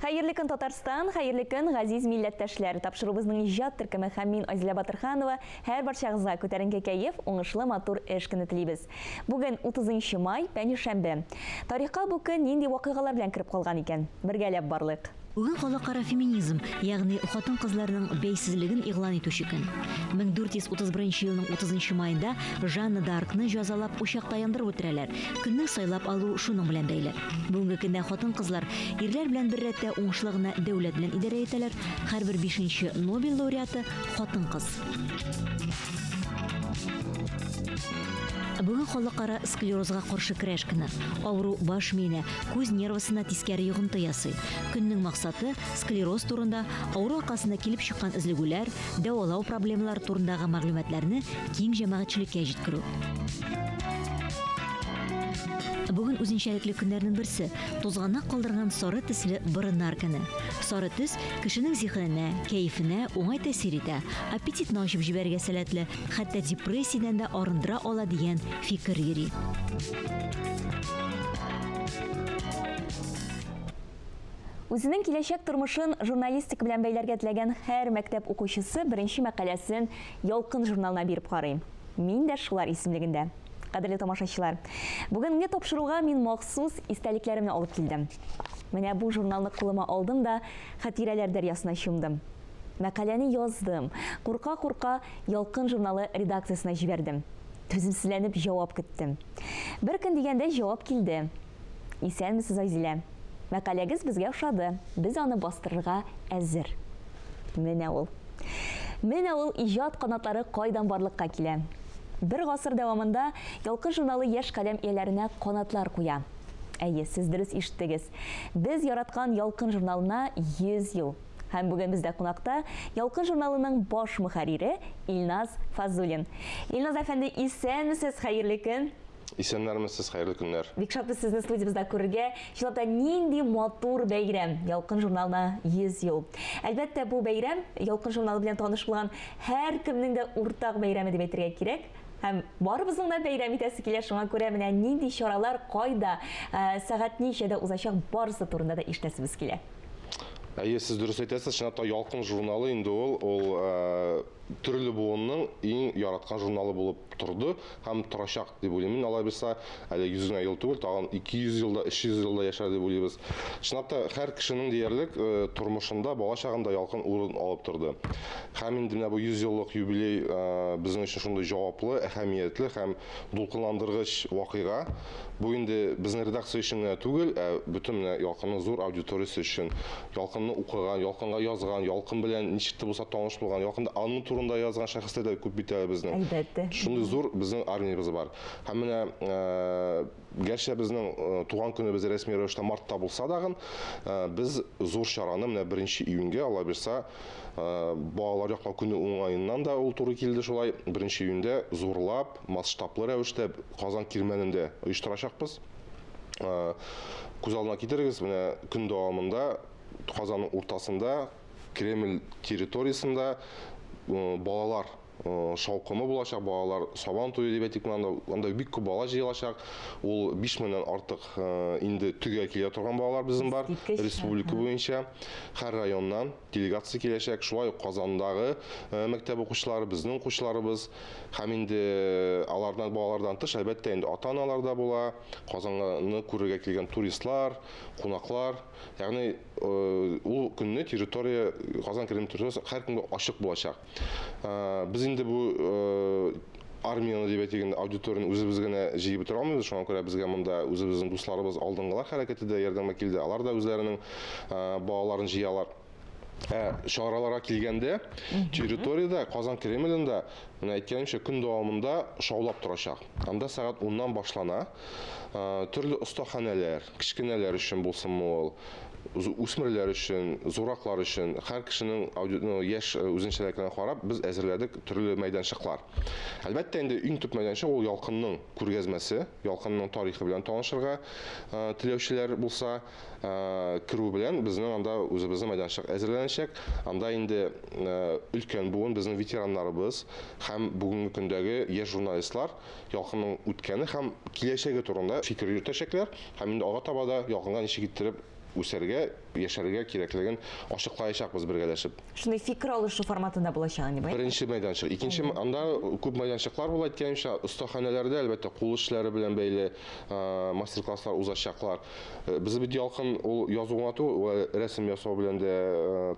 Хәерле көн, Татарстан, хәерле көн, газиз милләттәшләр. Тапшыруыбызның иҗат төркеме һәм мин, Айзилә Батырханова, һәр барчагызга күтәренке кәеф, уңышлы матур эш көне телибез. Бүген 30 май, пәнҗешәмбе. Тарихка бу көн нинди вакыйгалар белән кереп калган икән? Бергәләп барлыйк. Бүген халыкара феминизм, ягъни хатын-кызларның бәйсезлеген игълан итүче көн. 1431 елның 30 маенда Жанна д'Аркны җәзалап учакта яндырып үтерәләр. Көннең сайлап алу шуның белән бәйле. Бүгенге көндә хатын-кызлар ирләр белән бер рәттә уңышлы гына дәүләт белән идарә итәләр, һәрбер бишенче Нобель лауреаты, хатын-кыз. Бүген халыкара склерозга каршы көрәш көне. Авыру баш миенә, күз нервысына тискәре йогынты ясый. Көннең максаты, склероз турында, авыру аркасында килеп чыккан өзлегүләр, дәвалау проблемалары турындагы мәгълүматларны киң җәмәгатьчелеккә җиткерү. Бүген үзенчәлекле көннәрнең берсе, тузганак калдырган сары төсле борыннар көне. Сары төс кешенең зиһененә, кәефенә уңай тәэсир итә, аппетитны ачып җибәрергә сәләтле, хәтта депрессиядән дә арындыра ала дигән фикер йөри. Үзенең киләчәк тормышын журналистика белән бәйләргә теләгән һәр мәктәп укучысы беренче мәкаләсен Ялкын журналына биреп карый. Мин дә шулар исемлегендә. Кадерле тамашачылар, бүгенге тапшыруга мин махсус истәлекләремне алып килдем. Менә бу журналны кулыма алдым да, хатирәләр дәрьясына чумдым. Мәкаләне яздым, курка-курка Ялкын журналы редакциясенә җибәрдем. Түземсезләнеп җавап көттем. Бер көн дигәндә җавап килде. Исәнмесез, Айзилә. Мәкаләгез безгә ошады, без аны бастырырга әзер. Менә ул. Менә ул иҗат канатлары кайдан барлыкка килә. Бер гасыр дәвамында Ялкын журналы яшь каләм ияләренә канатлар куя. Әйе, сез дөрес ишеттегез. Без яраткан Ялкын журналына 100 ел. Һәм бүген бездә кунакта Ялкын журналының баш мөхәррире Илназ Фазуллин. Илназ әфәнде, исәнмесез, хәерле көн! Исәннәрмесез, хәерле көннәр! Бик шатбыз сезне студиябездә күрергә. Чынлап та нинди матур бәйрәм, Ялкын журналына 100 ел. Әлбәттә, бу бәйрәм Ялкын журналы белән таныш булган һәркемнең дә уртак бәйрәме дип әйтергә кирәк. Һәм барыбызның да бәйрәм итәсе килә, шуңа күрә менә нинди чаралар, кайда, сәгать ничәдә узачак, барысы турында да ишетәсебез килә. Әйе, сез дөрес әйтәсез, чынлап та Ялкын журналы инде ул, ул төрле буынның иң яраткан журналы булып торды һәм торачак дип уйлыйм мин. Алай булса, әле 100 генә ел түгел, тагын 200 ел да, 300 ел да яшәр дип уйлыйбыз. Чынлап та, һәр кешенең диярлек тормышында, бала чагында Ялкын урын алып торды. Һәм инде менә бу 100 еллык юбилей безнең өчен шундый җаваплы, әһәмиятле һәм дулкынландыргыч вакыйга. Бу инде безнең редакция өчен генә түгел, ә бөтен менә Ялкынның зур аудиториясе өчен. Ялкынны укыган, Ялкынга язган, Ялкын белән ничек тә булса таныш булган, Ялкында аның турында язган шәхесләр дә күп бит әле безнең. Әлбәттә. Шундый зур безнең армиябез бар. Һәм менә гәрчә безнең туган көнебез рәсми рәвештә мартта булса дагын, без зур чараны менә 1 июньгә, Алла бирса, балалар яклау көне уңаеннан да ул туры килде шулай, 1 июньдә зурлап, масштаблы рәвештә Казан Кирмәнендә оештырачакбыз. Күз алдына китерегез, менә көн дәвамында Казанның уртасында, Кремль территориясендә балалар шаукымы булачак, балалар сабан туе дип әйтик, анда, анда бик күп бала җыелачак. Ул 5000-нән артык инде төгәл килә торган балалар безнең бар, республика буенча, һәр районнан делегация киләчәк. Шулай ук Казандагы мәктәп укучылары, безнең укучыларыбыз һәм инде алардан, балалардан тыш, әлбәттә, инде ата-аналар да була, Казанны күрергә килгән туристлар, кунаклар. Ягъни ул көнне территория, Казан Кремль территориясе һәркемгә ачык булачак. Без инде бу армияне дип әйтик инде, аудиторияне үзебез генә җыеп бетерә алмыйбыз, шуңа күрә безгә монда үзебезнең дусларыбыз, Алдынгылар хәрәкәте дә ярдәмгә килде, алар да үзләренең балаларын җыялар. Ә чараларга килгәндә, территориядә, Казан Кремлендә, менә әйткәнемчә, көн дәвамында шаулап торачак. Анда сәгать 10-нан башлана. Төрле остаханәләр, кечкенәләр өчен булсынмы ул, үсмерләр өчен, зурраклар өчен, һәр кешенең яшь үзенчәлекләренә карап, без әзерләдек төрле мәйданчыклар. Әлбәттә инде, иң төп мәйданчык ул Ялкынның күргәзмәсе, Ялкынның тарихы белән танышырга теләүчеләр булса, керү белән безнең анда үзебезнең мәйданчык әзерләнәчәк. Анда инде өлкән буын, безнең ветераннарыбыз һәм бүгенге көндәге яшь журналистлар Ялкынның үткәне һәм киләчәге турында фикер йөртәчәкләр һәм инде алга таба да Ялкынга ничек иттереп үсәргә, яшәргә кирәклеген ачыклаячакбыз бергәләшеп. Шундый фикер алышу форматында булачак инде бу, әйеме? Беренче мәйданчык. Икенче, анда күп мәйданчыклар була, әйткәнемчә, остаханәләрдә, әлбәттә, кул эшләре белән бәйле мастер-класслар узачаклар. Без бит Ялкын ул язу гына түгел, ул рәсем ясау белән дә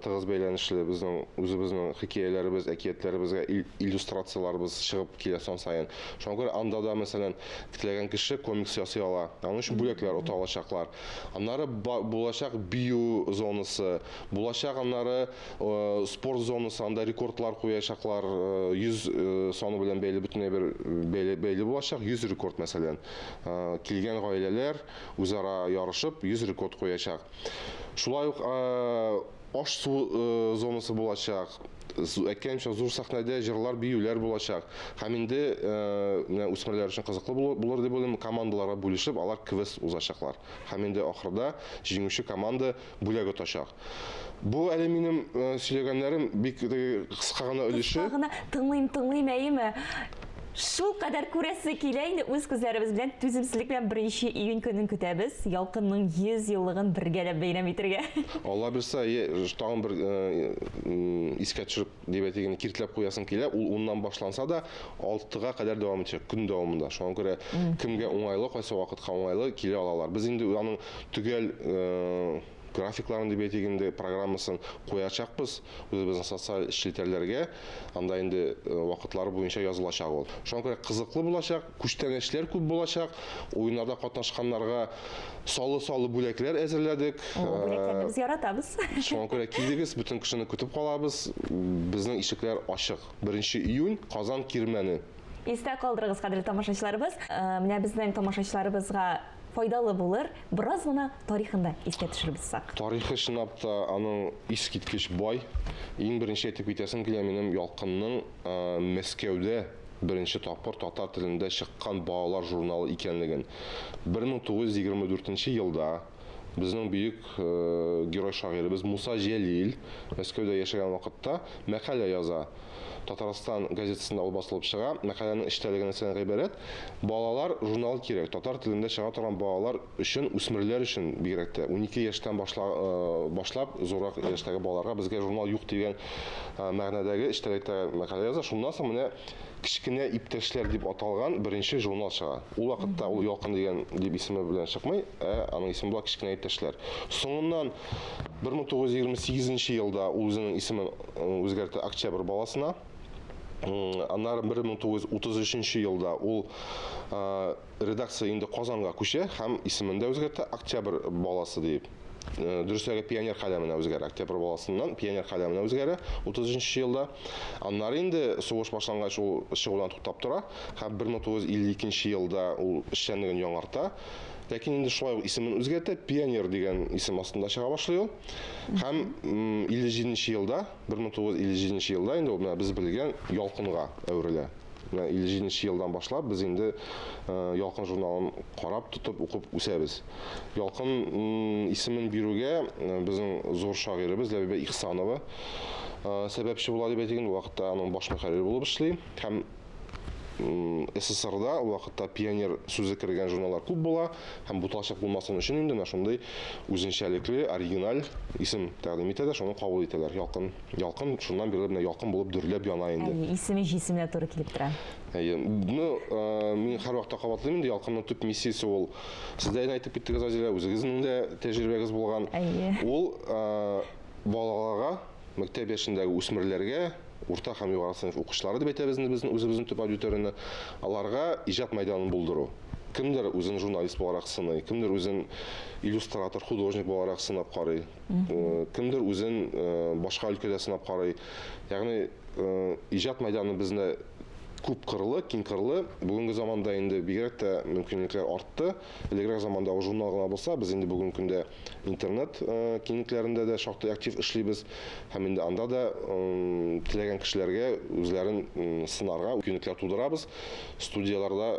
тыгыз бәйләнешле. Безнең үзебезнең хикәяләребез, әкиятләребезгә иллюстрацияләребез чыгып килә сан саен. Шуңа күрә анда да, мәсәлән, теләгән кеше комикс ясый ала. Аның өчен бүләкләр ота алачаклар. Аннары булачак бию зонасы, булачак аннары спорт зонасы, анда рекордлар куячаклар, 100 саны белән бәйле бөтен әйбер бәйле, бәйле булачак, 100 рекорд мәсәлән. Килгән гаиләләр үзара ярышып 100 рекорд куячак. Шулай ук аш-су зонасы булачак. Әйткәнемчә, зур сәхнәдә җырлар, биюләр булачак. Һәм инде менә үсмерләр өчен кызыклы булыр дип уйлыйм, командаларга бүлешеп, алар квест узачаклар. Һәм инде ахырда җиңүче команда бүләк отачак. Бу әле минем сөйләгәннәрем бик кыска гына өлеше. Кыска гына тыңлыйм, тыңлыйм, әйеме? Шул кадәр күрәсе килә инде үз күзләребез белән түземсезлек белән 1 июнь көнен көтәбез. Ялкынның 100 еллыгын бергәләп бәйрәм итергә. Алла бирсә, тагын бер искә төшереп дип әйтик инде, киртләп куясым килә. Ул уннан башланса да, алтыга кадәр дәвам итәчәк, көн дәвамында. Шуңа күрә кемгә уңайлы, кайсы вакытка уңайлы килә алалар. Без инде аның төгәл графикларын дип әйтик инде, программасын куячакбыз үзебезнең социаль челтәрләргә. Анда инде вакытлары буенча язылачак ул. Шуңа күрә кызыклы булачак, күчтәнәчләр күп булачак. Уеннарда катнашканнарга салы-салы бүләкләр әзерләдек. О, бүләкләрне без яратабыз. Шуңа күрә килегез, бөтен кешене көтеп калабыз. Безнең ишекләр ачык. 1 июнь, Казан Кирмәне. Истә калдырыгыз, кадерле тамашачыларыбыз. Менә безнең тамашачыларыбызга файдалы булыр, бераз гына тарихын да искә төшереп узсак. Тарихы чынлап та аның искиткеч бай. Иң беренче әйтеп китәсем килә, минем Ялкынның Мәскәүдә беренче тапкыр татар телендә чыккан балалар журналы икәнлеген. 1924 елда безнең бөек герой-шагыйребез Муса Җәлил Мәскәүдә яшәгән вакытта мәкалә яза. Татарстан газетасында ул басылып чыга. Мәкаләнең эчтәлеге нәрсәдән гыйбарәт? Балалар журналы кирәк. Татар телендә чыга торган балалар өчен, үсмерләр өчен бигрәк тә, 12 яшьтән башла, э, башлап зуррак яшьтәге балаларга безгә журнал юк дигән э, мәгънәдәге эчтәлектә мәкалә яза. Шуннан соң менә Кечкенә иптәшләр дип аталган беренче журнал чыга. Ул вакытта ул Ялкын дигән дип исеме белән чыкмый, ә аның исеме була Кечкенә иптәшләр. Соңыннан 1928 елда ул үзенең исемен үзгәртә Октябрь баласына. Аннары 1933 елда ул редакция инде Казанга күчә һәм исемен дә үзгәртә Октябрь баласы диеп. Дөресрәге Пионер каләменә үзгәрә. Октябрь баласыннан Пионер каләменә үзгәрә 33 елда. Аннары инде сугыш башлангач ул чыгудан туктап тора һәм 1952 елда ул эшчәнлеген яңарта. Ләкин инде шулай ук исемен үзгәртә, Пионер дигән исем астында чыга башлый ул. Һәм 57 елда, 1957 елда инде ул менә без белгән Ялкынга әверелә. Менә 57 елдан башлап без инде Ялкын журналын карап, тотып, укып үсәбез. Ялкын исемен бирүгә безнең зур шагыйребез Ләбибә Ихсанова сәбәпче була дип әйтик инде, ул вакытта аның баш мөхәррире булып эшли һәм СССРда ул вакытта пионер сүзе кергән журналлар күп була һәм буталчык булмасын өчен инде менә шундый үзенчәлекле, оригиналь исем тәкъдим итә дә, шуны кабул итәләр. Ялкын, Ялкын шуннан бирле менә ялкын булып дөрләп яна инде. Әйе, исеме җисеменә туры килеп тора. Әйе. Ну, мин һәрвакытта кабатлыйм инде, Ялкынның төп миссиясе ул. Сез дә әйтеп киттегез, Азилә, үзегезнең дә тәҗрибәгез булган. Әйе. Ул балаларга, мәктәп яшендәге үсмерләргә, урта һәм югары сыйныф укучылары дип әйтәбез инде безнең үзебезнең төп аудиторияне, аларга иҗат мәйданын булдыру. Кемдер үзен журналист буларак сыный, кемдер үзен иллюстратор, художник буларак сынап карый, кемдер үзен башка өлкәдә сынап карый. Ягъни иҗат мәйданы безне күп кырлы, киң кырлы. Бүгенге заманда инде бигрәк тә мөмкинлекләр артты. Элегрәк заманда ул журнал гына булса, без инде бүгенге көндә интернет киңлекләрендә дә шактый актив эшлибез һәм инде анда да теләгән кешеләргә үзләрен сынарга мөмкинлекләр тудырабыз. Студияләрдә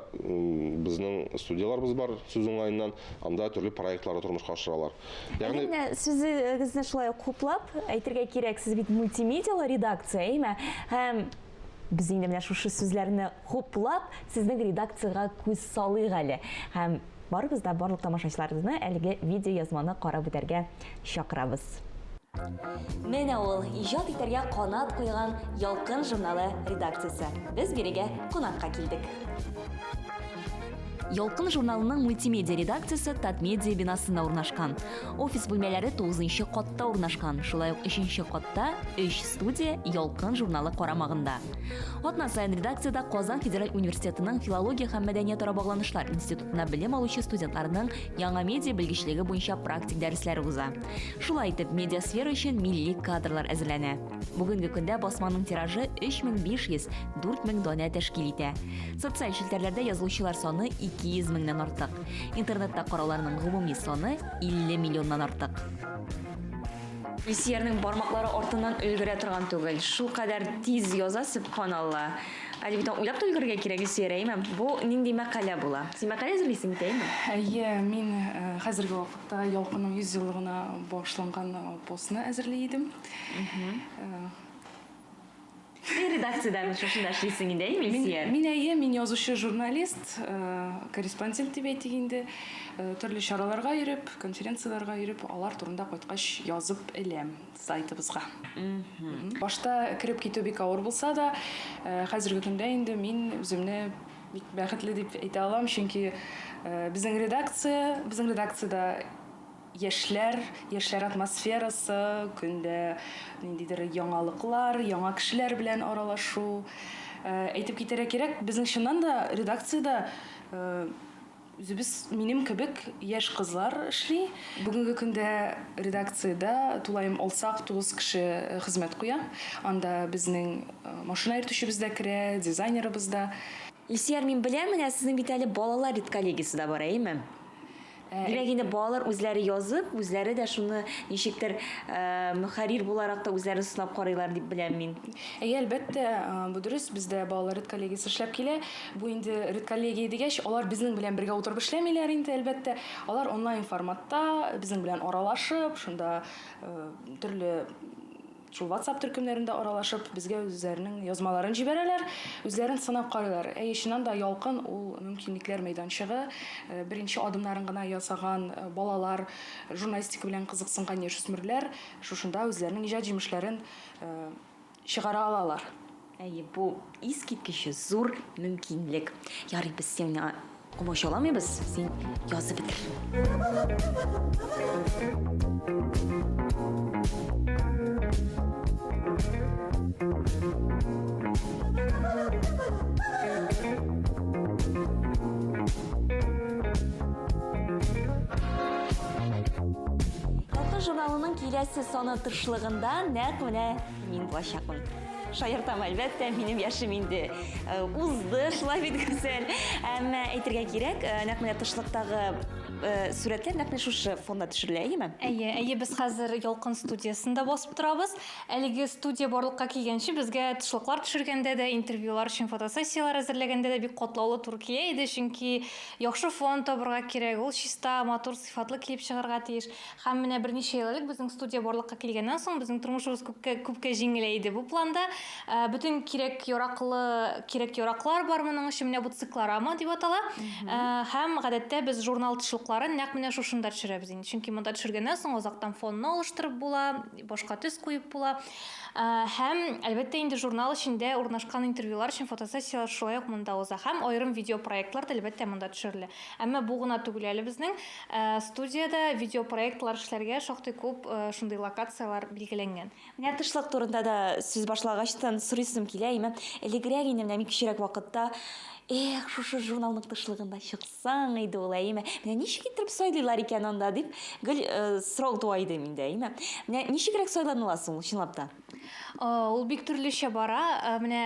безнең студияләребез бар, сүз уңаеннан, анда төрле проектларны тормышка ашыралар. Ягъни Менә сүзегезне шулай ук хуплап әйтергә кирәк, сез бит мультимедиалы редакция, әйме? Һәм без инде менә шушы сүзләрне хуплап, сезнең редакциягә күз салыйк әле. Һәм. Барыбыз да барлык тамашачыларыбызны әлеге видеоязманы карап үтәргә чакырабыз. Менә ул, иҗат итәргә канат куйган Ялкын журналы редакциясе. Без бирегә кунакка килдек. Ялкын журналының мультимедиа редакциясе Татмедиа бинасында урнашкан. Офис бүлмәләре 9 катта урнашкан. Шулай ук 3 катта 3 студия Ялкын журналы карамагында. Атна саен редакциядә Казан федераль университетының филология һәм мәдәниятара багланышлар институтына белем алучы студентларның яңа медиа белгечлеге буенча практик дәресләре уза. Шулай итеп, медиасфера өчен милли кадрлар әзерләнә. Бүгенге көндә басманың тиражы 3500, 4000 данә тәшкил итә. Социаль челтәрләрдә язылучылар саны 200 меңнән артык. Интернетта карауларның гомуми саны 50 миллионнан артык. Илсөярнең бармаклары артыннан өлгерә торган түгел. Шулкадәр тиз яза, сөбханалла. Әле бит уйлап та өлгерергә кирәк, Илсөяр, әйеме? Бу нинди мәкалә була? Син мәкалә әзерлисең бит, әйеме? Әйе, мин хәзерге вакытта Ялкынның 100 еллыгына багышланган постны әзерли идем. Син редакциядә шушында эшлисең инде, әйеме, Илсөяр? Мин әйе, мин язучы, журналист, корреспондент дип әйтик инде. Төрле чараларга йөреп, конференцияләргә йөреп, алар турында кайткач язып эләм сайтыбызга. Башта кереп китү бик авыр булса да, хәзерге көндә инде мин үземне бик бәхетле дип әйтә алам, чөнки безнең редакция, безнең редакциядә Яшьләр, яшьләр атмосферасы, көндә ниндидер яңалыклар, яңа кешеләр белән аралашу. Әйтеп китәргә кирәк, безнең чыннан да редакциядә үзебез минем кебек яшь кызлар эшли. Бүгенге көндә редакциядә тулаем алсак 9 кеше хезмәт куя. Анда безнең машина йөртүчебез дә керә, дизайнерыбыз да. Илсөяр, мин беләм, менә сезнең бит әле балалар редколлегиясе дә бар, әйеме? Димәк, инде балалар үзләре язып, үзләре дә шуны ничектер мөхәррир буларак та үзләрен сынап карыйлар дип беләм мин. Әйе, әлбәттә, бу дөрес. Бездә балалар редколлегиясе эшләп килә. Бу инде редколлегия дигәч, алар безнең белән бергә утырып эшләмиләр инде, әлбәттә. Алар онлайн форматта безнең белән аралашып, шунда төрле Шул WhatsApp төркемнәрендә аралашып, безгә үзләренең язмаларын җибәрәләр, үзләрен сынап карыйлар. Әйе, чыннан да Ялкын ул мөмкинлекләр мәйданчыгы. Э, беренче адымнарын гына ясаган э, балалар, журналистика белән кызыксынган яшүсмерләр шушында үзләренең иҗат җимешләрен э, чыгара алалар. Әйе, бу искиткеч зур мөмкинлек. Ярый, без сиңа комачауламыйбыз, син язып бетер. Ялкын журналының киләсе саны тышлыгында нәкъ менә мин булачакмын. Шаяртам, әлбәттә, минем яшем инде э, узды, шулай бит, Гүзәл. Әмма әйтергә кирәк, э, нәкъ менә тышлыктагы э, сурәтләр нәкъ менә шушы фонда төшерелә, әйеме? Әйе, әйе, без хәзер Ялкын студиясендә басып торабыз. Әлеге студия барлыкка килгәнче безгә тышлыклар төшергәндә дә, интервьюлар өчен фотосессияләр әзерләгәндә дә бик катлаулы туры килә иде, чөнки яхшы фон табырга кирәк, ул чиста, матур, сыйфатлы килеп чыгарга тиеш. Һәм менә берничә ел элек безнең студия барлыкка килгәннән соң, безнең тормышыбыз күпкә, күпкә җиңеләйде бу планда. Э, бөтен кирәк-яраклы, кирәк-яраклар бар моның өчен. Менә бу циклорама дип атала. Э, һәм гадәттә без журнал тышлыкларын нәкъ менә шушында төшерәбез инде. Чөнки монда төшергәннән соң азактан фонны алыштырып була, башка төс куеп була. Э, һәм, әлбәттә, инде журнал эчендә урнашкан интервьюлар өчен фотосессияләр шулай ук монда уза. Һәм аерым видеопроектлар да, әлбәттә, монда төшерелә. Әмма бу гына түгел әле безнең. Студиядә видеопроектлар эшләргә шактый күп шундый локацияләр билгеләнгән. Менә тышлык турында да сүз башлагачтан сорыйсым килә, әйме, элегрәк инде менә мин кечерәк вакытта, эх, шушы журналның тышлыгында чыксаң иде ул, әйме, менә ничек иттереп сайлыйлар икән анда дип, гел сорау туа иде миндә, әйме. Менә ничегрәк сайланыла соң ул чынлап та? Ул бик төрлечә бара. Менә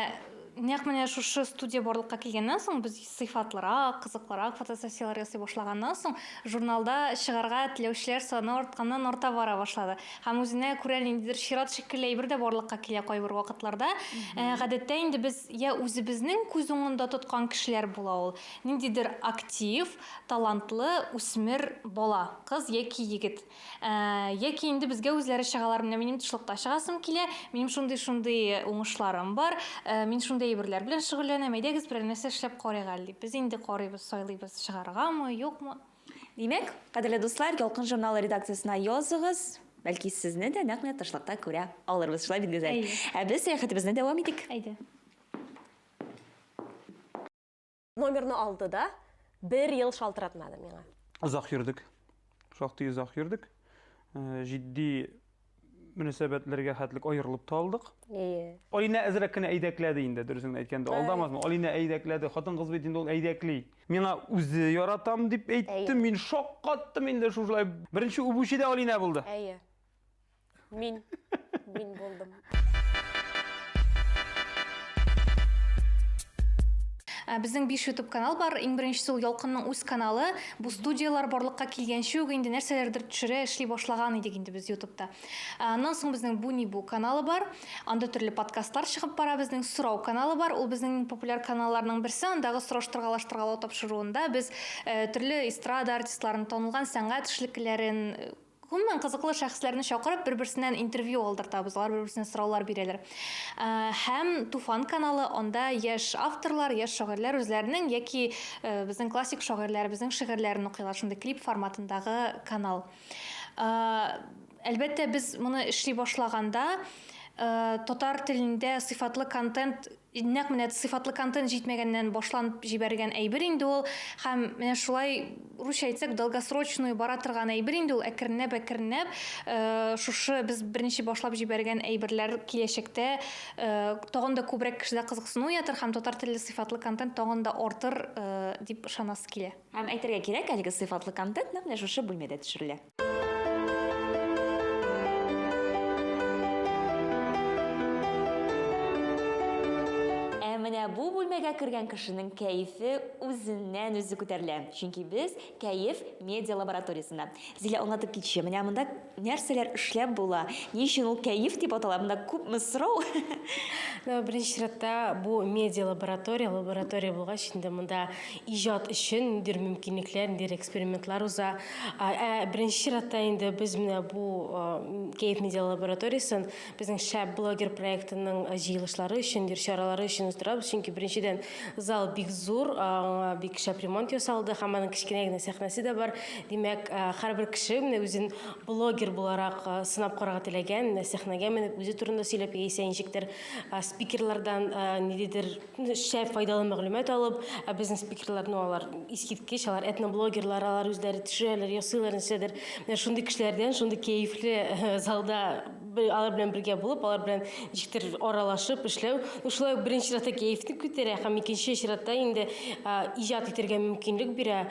нәкъ менә шушы студия барлыкка килгәннән соң без сыйфатлырак, кызыклырак фотосессияләр ясый башлаганнан соң, журналда чыгарга теләүчеләр саны артканнан арта бара башлады. Һәм үзенә күрә ниндидер чират шикелле әйбер дә барлыкка килә кайбер вакытларда. Гадәттә инде без я үзебезнең күз уңында тоткан кешеләр була ул, ниндидер актив, талантлы үсмер бала, кыз яки егет. Ә, яки инде безгә үзләре чыгалар, менә минем тышлыкта чыгасым килә, минем шундый-шундый уңышларым бар, ә, мин шундый әйберләр белән шөгыльләнәм, әйдәгез берәр нәрсә эшләп карыйк әле дип. Без инде карыйбыз, сайлыйбыз, чыгаргамы, юкмы. Димәк, кадерле дуслар, Ялкын журналы редакциясенә языгыз. Бәлки сезне дә нәкъ менә тышлыкта күрә алырбыз. Шулай бит, Гүзәл? Ә без сәяхәтебезне дәвам итик. Әйдә. Номерны алды да, бер ел шалтыратмады миңа. Озак йөрдек. Шактый озак йөрдек. Э, җитди мөнәсәбәтләргә хәтлек аерылып та алдык. Әйе. Алинә әзрәк кенә әйдәкләде инде, дөресен әйткәндә. Алдамасмы? Алинә әйдәкләде. Хатын-кыз бит инде ул әйдәкли. Миңа үзе яратам дип әйтте. Мин шаккаттым инде шушылай. Беренче үбүче дә Алинә булды. Әйе. Мин. Мин булдым. Ә, Безнең 5 YouTube канал бар. Иң беренчесе ул Ялкынның үз каналы. Бу студияләр барлыкка килгәнче үк инде нәрсәләрдер төшерә, эшли башлаган идек инде без YouTube'та. Ә, Аннан соң безнең Бу ни бу каналы бар. Анда төрле подкастлар чыгып бара. Безнең Сорау каналы бар. Ул безнең иң популяр каналларның берсе. Андагы сораштыргалаштыргалау тапшыруында без э, төрле эстрада артистларын, танылган сәнгать эшлеклеләрен, Гомумән, кызыклы шәхесләрне чакырып, бер-берсеннән интервью алдыртабыз, алар бер-берсенә сораулар бирәләр. Һәм Туфан каналы, анда яшь авторлар, яшь шагыйрьләр үзләренең яки безнең классик шагыйрьләребезнең шигырьләрен укыйлар, шундый клип форматындагы канал. Әлбәттә, без моны эшли башлаганда, татар телендә сыйфатлы контент Нәкъ менә сыйфатлы контент җитмәгәннән башланып җибәргән әйбер инде ул. Һәм менә шулай, русча әйтсәк, долгосрочную бара торган әйбер инде ул, әкренләп-әкренләп э, шушы без беренче башлап җибәргән әйберләр киләчәктә э, тагын да күбрәк кешедә кызыксыну уятыр һәм татар телле сыйфатлы контент тагын да артыр э, дип ышанасы килә. Һәм әйтергә кирәк, әлеге сыйфатлы контент нәкъ менә шушы бүлмәдә төшерелә. Ә менә бу бүлмәгә кергән кешенең кәефе үзеннән-үзе күтәрелә. Чөнки без Кәеф медиа лабораториясендә. Зилә, аңлатып китче, менә монда нәрсәләр эшләп була? Ни өчен ул Кәеф дип атала? Монда күпме сорау? Ну, беренче чиратта бу медиа лаборатория, лаборатория булгач, инде монда иҗат өчен ниндидер мөмкинлекләр, ниндидер экспериментлар уза. Ә беренче чиратта инде без менә бу Кәеф медиа лабораториясен безнең Шәп блогер проектының җыелышлары өчен, чаралары өчен уздырабыз. Чөнки беренчедән зал бик зур, аңа бик шәп ремонт ясалды һәм аның кечкенә генә сәхнәсе дә бар. Димәк, һәрбер кеше менә үзен блогер буларак сынап карарга теләгән, менә сәхнәгә менеп үзе турында сөйләп яисә ничектер спикерлардан ниндидер Шәп файдалы мәгълүмат алып, ә безнең спикерлар, ну, алар искиткеч, алар этноблогерлар, алар үзләре төшерәләр, ясыйлар, нәрсәдер. Менә шундый кешеләрдән, шундый кәефле э, залда алар белән бергә булып, алар белән ничектер аралашып эшләү, ну, шулай ук беренче чиратта кәефне күтәрә һәм икенче чиратта инде иҗат итәргә мөмкинлек бирә.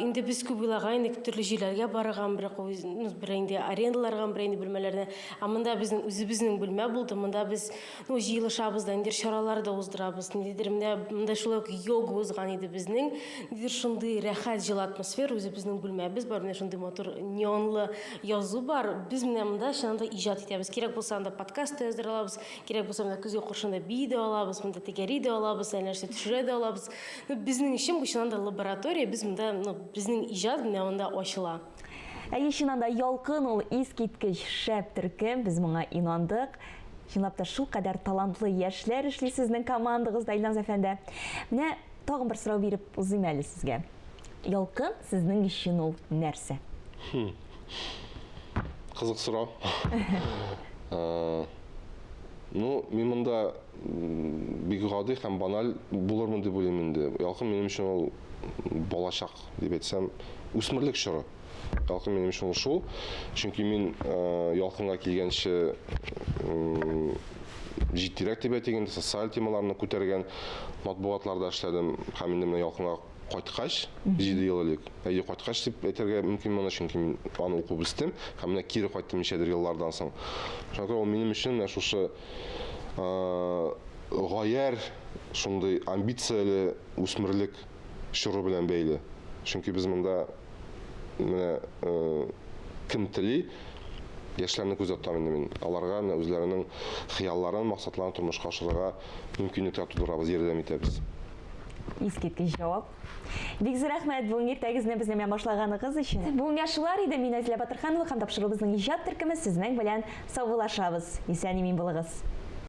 Инде без күп уйлаган идек, төрле җирләргә барырга, бер, ну, бер инде арендаларга, бер инде бүлмәләрне. Ә монда безнең үзебезнең бүлмә булды, монда без Ну, җыелышабыз да, ниндидер чаралар да уздырабыз. Ниндидер менә монда шулай ук йога узган иде безнең. Ниндидер шундый рәхәт, җылы атмосфера, үзебезнең бүлмәбез бар, менә шундый матур неонлы язу бар. Без менә монда чыннан да иҗат итәбез. Кирәк булса анда подкаст та яздыра алабыз, кирәк булса менә көзге каршында бии дә алабыз, монда тәгәри дә алабыз, әллә нәрсә төшерә дә алабыз. Ну, безнең өчен бу чыннан да лаборатория, без монда, ну, безнең иҗат менә монда ачыла. Әйе, чыннан да Ялкын ул искиткеч шәп төркем, без моңа инандык. Чынлап та шулкадәр талантлы яшьләр эшли сезнең командагызда, Илназ әфәнде. Менә тагын бер сорау биреп узыйм әле сезгә. Ялкын сезнең өчен ул нәрсә? Хм. Кызык сорау. Э, ну, мин монда бик гади һәм баналь булырмын дип уйлыйм инде. Ялкын минем өчен ул балачак дип әйтсәм, үсмерлек чоры. Ялкын минем өчен ул шул. Чөнки мин э, Ялкынга килгәнче җитдирәк дип әйтик инде, социаль темаларны күтәргән матбугатларда эшләдем. Һәм инде менә Ялкынга кайткач, 7 ел элек, әйе, кайткач дип әйтергә мөмкин моны, чөнки мин аны укып үстем һәм менә кире кайттым ничәдер еллардан соң. Шуңа күрә ул минем өчен менә шушы э, гаярь шундый амбицияле үсмерлек чоры белән бәйле. Чөнки без монда менә э, кем тели, яшьләрне күздә тотам инде мин. Аларга менә үзләренең хыялларын, максатларын тормышка ашырырга мөмкинлекләр тудырабыз, ярдәм итәбез. Искиткеч җавап. Бик зур рәхмәт бүгенге иртәгезне безнең белән башлаганыгыз өчен. Бүгенгә шулар иде. Мин Әзилә Батырханова һәм тапшыруыбызның иҗат төркеме сезнең белән саубуллашабыз. Исән-имин булыгыз.